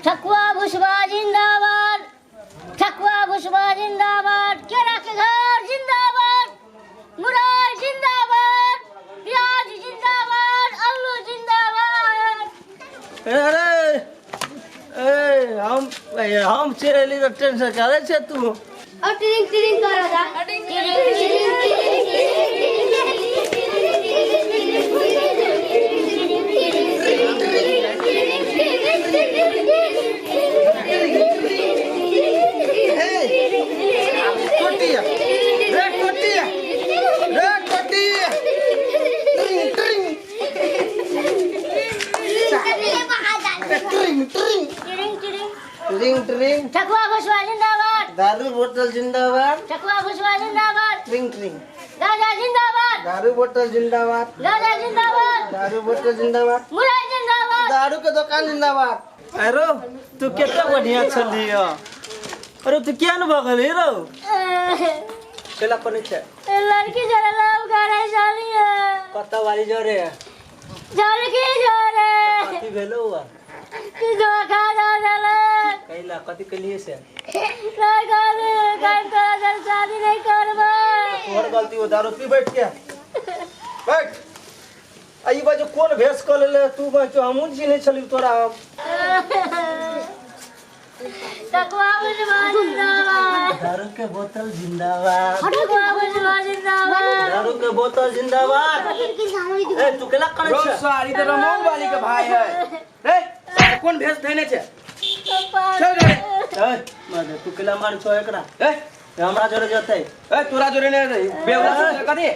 ठकुआ भुसबा जिंदाबाद, ठकुआ भुसबा जिंदाबाद, केरा के घर जिंदाबाद, मुरई जिंदाबाद, प्याज जिंदाबाद, आलू जिंदाबाद। अरे ए हम हम चेली तो टेंशन करे छे तू। और टिरिंग टिरिंग करो जा। टिरिंग टिरिंग। कोटिया रे, कोटिया रे, कोटिया, ट्रिंग ट्रिंग ट्रिंग ट्रिंग टिरिंग टिरिंग ट्रिंग ट्रिंग। ठकुआ भुसबा जिंदाबाद, दारू बोतल जिंदाबाद, ठकुआ भुसबा जिंदाबाद, ट्रिंग ट्रिंग। गाजा जिंदाबाद, दारू बोतल जिंदाबाद, गाजा जिंदाबाद, दारू बोतल जिंदाबाद, मुरई जिंदाबाद, दारू के दुकान जिंदाबाद। अरे तू केते बढ़िया छली। अरे तू किया न भगल रो केला कोनी छे? लड़की जरा लव करे चली है। कत वाली जोरे? लड़की जोरे। कथी भेलो हुआ? कि धोखा दे देले। कैला कथी केलिए से? नहीं करे कर तोरा जल शादी नहीं करबे। तोहर गलती हो, दारू पी बैठ के बैठ। आ ई बाजू कोन भेष क लेले तू? बचो हमहूँ चिन्है छली तोरा हम। ठकुआ भुसबा जिंदाबाद, दारू के बोतल जिंदाबाद, ठकुआ भुसबा जिंदाबाद, दारू के बोतल जिंदाबाद। ए तू केला करै रौ छे? सारी तऽ रमौ वाली के भाई है रे, सार कोन भेष धैने छै? चल रे। ए मर्दे, तू केला मार छो एकरा? ए हमरा जोरे जतै। ए तोरा जोरे नै रही बेवड़ा से कथी?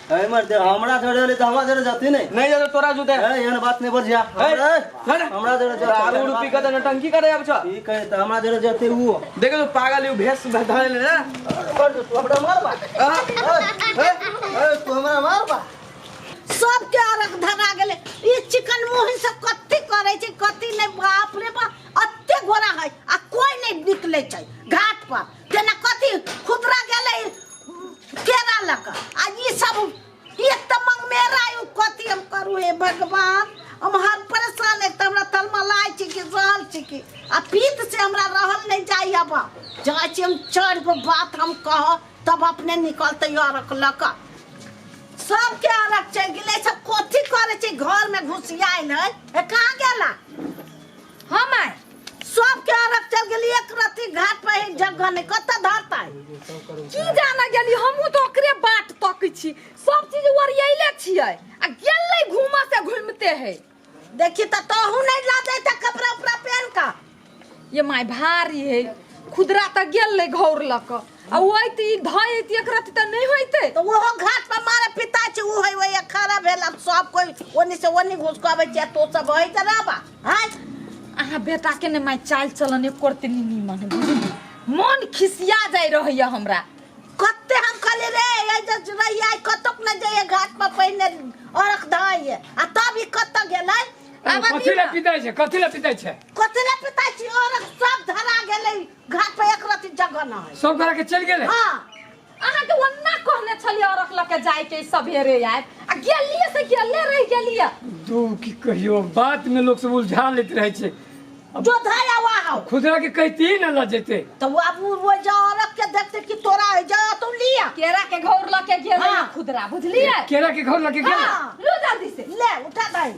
ए मर्दे, हमरा जोरे होले त हमरा जोरे जतै नै। नहीं जते तोरा जुते। ए एहन बात नै बजिया। ए, हमरा ना, ना। हमरा जोरे जतै। दारू उरू पी के तऽ नौटंकी करे आब छ। ई कहे त हमरा जोरे जतै ऊ। देखे तू पागल you भेष धैले ने। मर्दे, तू हमरा मारबा? आहा, ए ए तू हमरा मारबा? सबके अरग धरा गेलै। ई चिकन मोहिन सब कथी करै छै कथी नहि, बाप रे बाप, एते घोड़ा है आ कोई नहि निकलै छै घाट पर। जेना कथी खुदरा गेलै केरा लऽ कऽ आ ई सब एक तऽ मंगमेरा यौ। कथी हम करू हे भगवान, हम हर परेशान। एक तऽ हमरा तलमलाइ छी कि सहल छी कि आ पीत से हमरा रहल नहि जाइ। अब जाइ छी हम, चारि गो बात हम कहब तब अपने निकलतै अरक लऽ कऽ। सबके अरक चलि गेलै। सब कथी करै छै घरमे घुसियायल है? ए कहाँ गेला? हम आइ सबके अरक चलि गेली, एक रत्ती घाट पर एक जगह नहि, कतऽ धरतै? की जाने गेली, हमहूँ तऽ ओकरे बाट तकै छी। सब चीज ओरियैले छियै आ गेलै घूमऽ से घूमिते है। देखी तऽ तोहू नहि ला दैता कपड़ा उपड़ा पहन कऽ। ये माय भारी है, खुदरा तऽ गेलै घौर लऽ कऽ आ ओइत ई धैत एक रत्ती तऽ नहि होइतै। तऽ ओहो घाट पर मारे पिता छै। ओ है ओहि खड़ा भेल। आब सब कोइ ओनी से ओनी घुस कऽ अबै छै, तो सब है तऽ रहबा हाय। अहाँ बेटा के ने माय चालि चलन एको रत्ती नहि नीमन है, बुझली? मन खिसिया जाइ रहैया हमरा। कते हम कहली रे एहि जे रहिया कतौक नहि जाइए घाट पर पहिने अरख धइए आ तब ई कतऽ गेलै? आब कथी लए पिताइ छै? कथी लए पिताइ छै? कथी लए पिताइ छी? अरख सब धरा गेलै घाट पर, एक रत्ती जगह नहि है। सब गोरा के चलि गेलै। हाँ। अहाँके ओन्ना कहने छलियै अरख लऽ के जाय के, सवेरे आयब आ गेलियै से गेले रहि गेलियै। दू की कहियो बात में लोग सब उलझा लेत रहे छै। जो धरा वहाँ खुदरा के कहती न ल जेते। तो वो अब वो जो औरत के देखते कि तोरा है जा तू लिया केरा के घौर लऽ के गेलै। हाँ। खुदरा बुझलियै? केरा के घर लके गेल। हाँ। लू जल्दी से। ले उठा दही।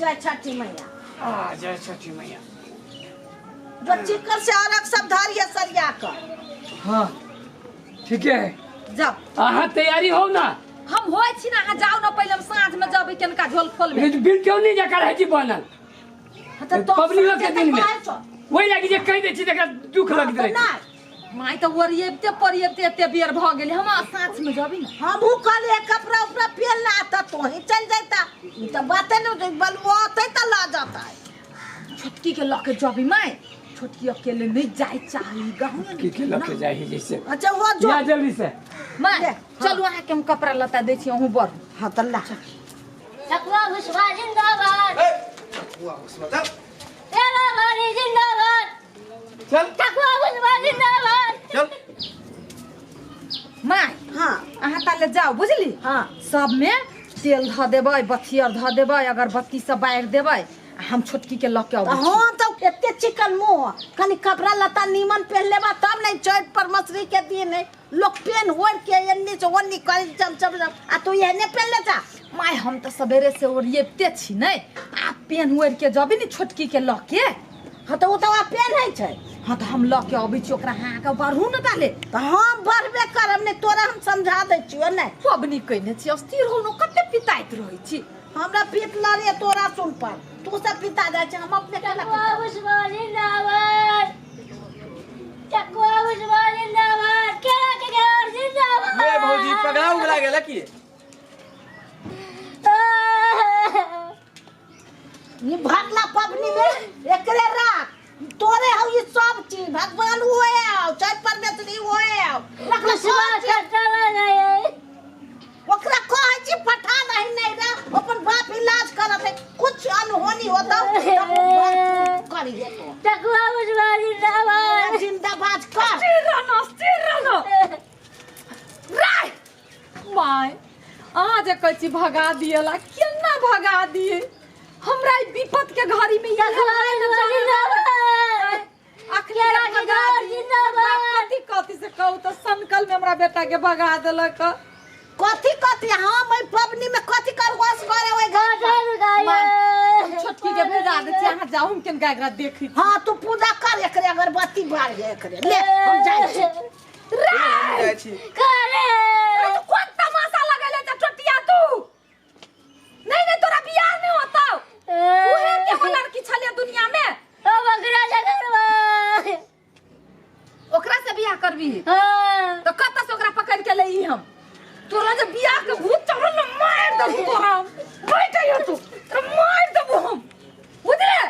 जय छठी मैया। आ जय छठी मैया। जो चिकन से औरत सब धरिए सरिया कर। हाँ ठीक है। जाओ। अहाँ तैयारी हो ना? हम होइ छी ना, अहाँ जाउ ना पहिले, हम साँझ में जबै केनका झोल खोलबै। बिल क्यों नहीं जका रहै छी बनल? हाँ, तो तो पबनी लोग के दिन में बाहर छौ। वही लागी जे कहि दै छी तकरा दुख हाँ, लगैत तो रहै छै। नहि। माय तऽ ओरियबते परियबते एते बेर भऽ गेलै, हम साँझ में जबै ना। हमहूँ कहलियै कपड़ा उपड़ा पेन ला तऽ तोही चलि जैता। ई तऽ बाते नहि, बलुआ औतै तऽ लऽ जतै। छोटकी के लऽ के जबै माय, छोटकी अकेले नहीं जाए चाही गाँव। की के लके जाइ है जैसे। अच्छा वो जो या जल्दी से। माय ले, चलू, अहाँके हम कपड़ा लत्ता दै छी, अहूँ बढ़ू। हाँ तऽ ला। ठकुआ भुसबा जिंदाबाद, ए, ठकुआ भुसबा, चल। केरा भारी जिंदाबाद, चल। ठकुआ भुसबा जिंदाबाद। चल। माय। हाँ। अहाँ ताले जाउ बुझली? हाँ। सबमे तेल धऽ देबै, बत्ती आर धऽ देबै, अगरबत्ती सब बारि देबै आ आ हम छोटकी के लऽ के अबै छी। हाँ तो एते चिकन मुंह कनी कपड़ा लत्ता नीमन पहन लेबा तब नहीं चैत पर मछली के दिन है लोग पेन ओढ़ के एन्नी से ओन्नी करी चम चम चम आ तू एहने पहन ले जा। माय हम तऽ सवेरे से ओरियबते छी नै, आ पेन ओढ़ के जबी ने छोटकी के लऽ के। हाँ तो वो तो आ पेन है छै। हाँ तो हम लऽ के अबै छी ओकरा, अहाँ के बढ़ू ने ताले। तो हम बढ़बे करब ने, तोरा हम समझा दै छियो ने। पबनी कइने छी, अस्थिर हो न, कते पिताइत रहै छी। हमरा पीत लड़े तोरा सुन पर तू सब पिता जाइ छै, हम अपने केना चकुआ भुसबा जिंदाबाद, चकुआ भुसबा जिंदाबाद, केरा के घर जिंदाबाद। रे भौजी पगला उगला गेल की? ई भगला पबनी में एकरे राख, तोरे हौ ई सब चीज, भगवान होए आओ चाहे परमेश्वरी होए आओ। रख ले भुसबा सब चीज। खट्टा लगे। ओकरा कहै छी पठा दही नहीं रे, अपन बाप इलाज करत है, कुछ अनहोनी होता तब करी तो। चकुआ भुसबा जिंदाबाद, जिंदाबाद कर। स्थिर रहना, स्थिर रहना। राय my अहाँ जे कहै छी भगा दिएला, केना भगा दिए हमरा ई विपत के घड़ी में? इएह चकुआ भुसबा जिंदाबाद, अखनी केरा के भगा घर दिए। जिंदाबाद। कथी कथी से कहू तऽ सनकल में हमरा बेटा के भगा देलक। कथी कथी हम एहि पबनी में कथी करवास करे ओहि घर पर? कटहल माय, हम गाय छोटकी के भेजा दै छी, अहाँ जाउ, हम केनका एकरा देखै छी। हाँ तू पूजा कर, एकरे अगरबत्ती बार एकरे ले, हम जाइ छी। हम जाइ छी। करे अरे तू कोन तमाशा लगेले छ टोटिया तू? नहीं नहीं, तोरा बियाह नहीं होता। उहे के हो लड़की छले दुनिया में? ओ बकरा जगरवा। ओकरा से बियाह करबी? हाँ। तो कत से ओकरा पकड़ के लई हम? तोरा जे बियाह के भूत चढ़ल न, मार देबू तोरा हम। बैठ जाइयो तू, तोरा मार देबू हम, बुझले?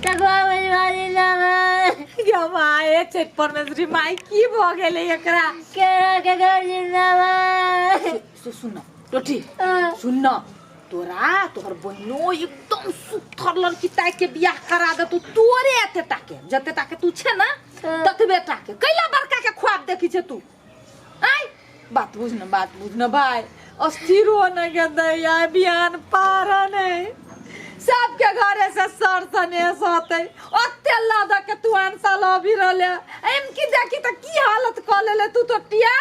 चकुआ भुसबा जिंदाबाद। गे माय, छठ परमेश्वरी माय, की भ गेलै एकरा? केरा के घर जिंदाबाद। सुन टोटी। हाँ। सुन न, तोरा तोहर बहिनो एकदम सुथर लड़की ताकि के बियाह करा देतौ, तोरे एते टाके जते टाके तू छे ना हाँ। ततबे टाके। कैला बड़का के ख्वाब देखी छे तू? आय बात बुझ न, बात बुझ न भाई, अस्थिर हो न के दैया, बिहान पार नहीं सबके घरे से सर सनेस होते। ओते लद के तू आन साल अभी रहले, एम की देखी त की हालत क लेले तू तो टिया।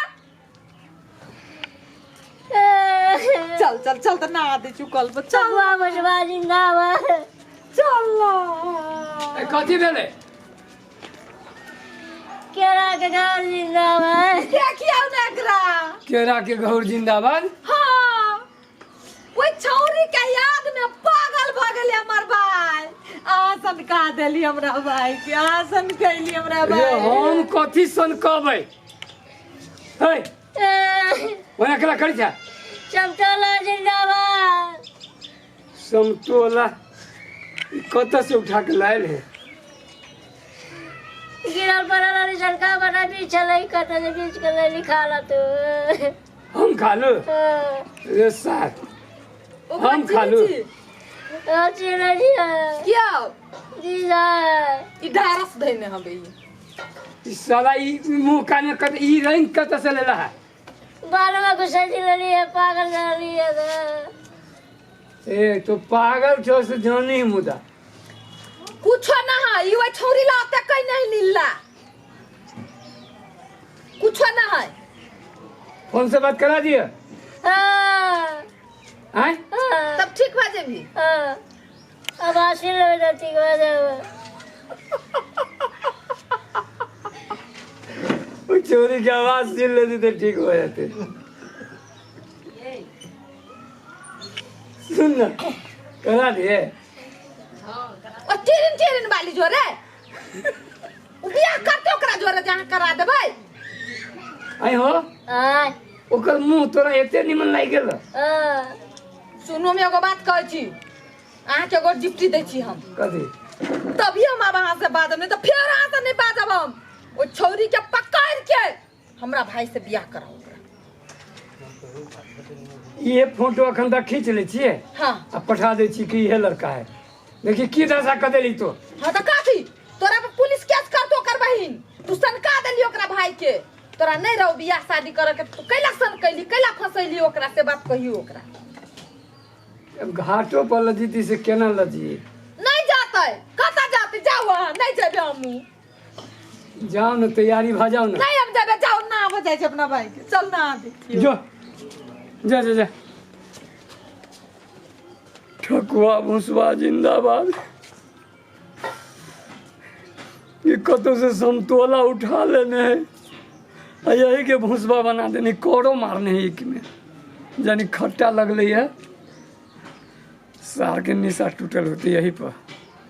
चल चल चल त ना दे चुकल पर चल। चकुआ भुसबा जिंदाबाद। चल। ए, कथी भेलै? केरा के घर जिंदाबाद। देखियौ ने एकरा। केरा के घौर जिंदाबाद। हाँ, ओहि छौरी के याद में पागल भ गेलै हमर भाई। आसन का देली हमरा भाई के, आसन कैली हमरा रे भाई। हम कथी सन कहबै? हे, ओना केला करै छै? चमचोला जिंदाबाद। समतोला ई कतऽ से उठा के लायल है? गिरल पड़ल और झलका बना बीच छलै, कतऽ से बीच के लैली, खा ला तू। हम खा लू? रे सार, ओकरा हम खा लू? चिन्है छी? चिन्है छियै। किया? जीजा। ई ढारस धैने हबे ई। ई साला ई मुंह कान में कत ई रंग कतऽ से लेला है? बालमा घुसा लेली है, पागल लेली है। ए तो पागल छो से जानी मुदा कुछो ना है। ई ओइ छौरी ला ओते कहीं नहीं लीला, कुछो ना है। फोन से बात करा दिए? हाँ। आय? हाँ। तब ठीक भऽ जेबही? हाँ, अब आशीर्वाद लेबै तऽ ठीक भऽ जेबै। वो चोरी की आवाज सुन लेती तो ठीक हो जाते। सुन ना, करा दिए। ओ टेरिन टेरिन वाली जोरे उ बियाह करते, ओकरा जोरे जहाँ करा देबै। आई हो? आय। ओकर मुंह तोरा एते निमन लागि गेल? हाँ। सुनू, हम एगो बात कहै छी अहाँके, एगो डिप्टी दै छी हम। कथी? तभी हम आब अहाँ से बाजब, नहीं तऽ फेर अहाँ से नहीं बाजब हम। ओ छौरी के पकड़ के हमरा भाई से बियाह कराउ ओकरा। ये फोटो अखन तक खींच लै छियै। हाँ। आ पठा दै छी कि इहे लड़का है, देखी की दशा कऽ देली तो। हाँ तऽ काथी तोरा पर पुलिस केस करतो ओकर बहिन। तू सनका देली ओकरा भाई के। तोरा नहीं रहो बियाह शादी करे के, तू कैला सन कैली, कैला फसैली ओकरा से? बात कहियो ओकरा। अब घाटो पर लजीती से केना लजिए? नहीं जाते, कतऽ जाते? जाओ अहाँ, नहीं जेबे हमहूँ। जाओ ने, तैयारी भऽ जाओ ने। नहीं हम जेबे, जाओ ना, आबऽ जाइ छै अपना भाई के, चल ना देखियौ। जो जा जा जा। ठकुआ भुसवा जिंदाबाद। ये कतौ से समतोला उठा लेने है आ यही के भुसबा बना देने, करो मारने है एक में, यानी खट्टा लगले है। सार के निशा टूटल होती यही पर।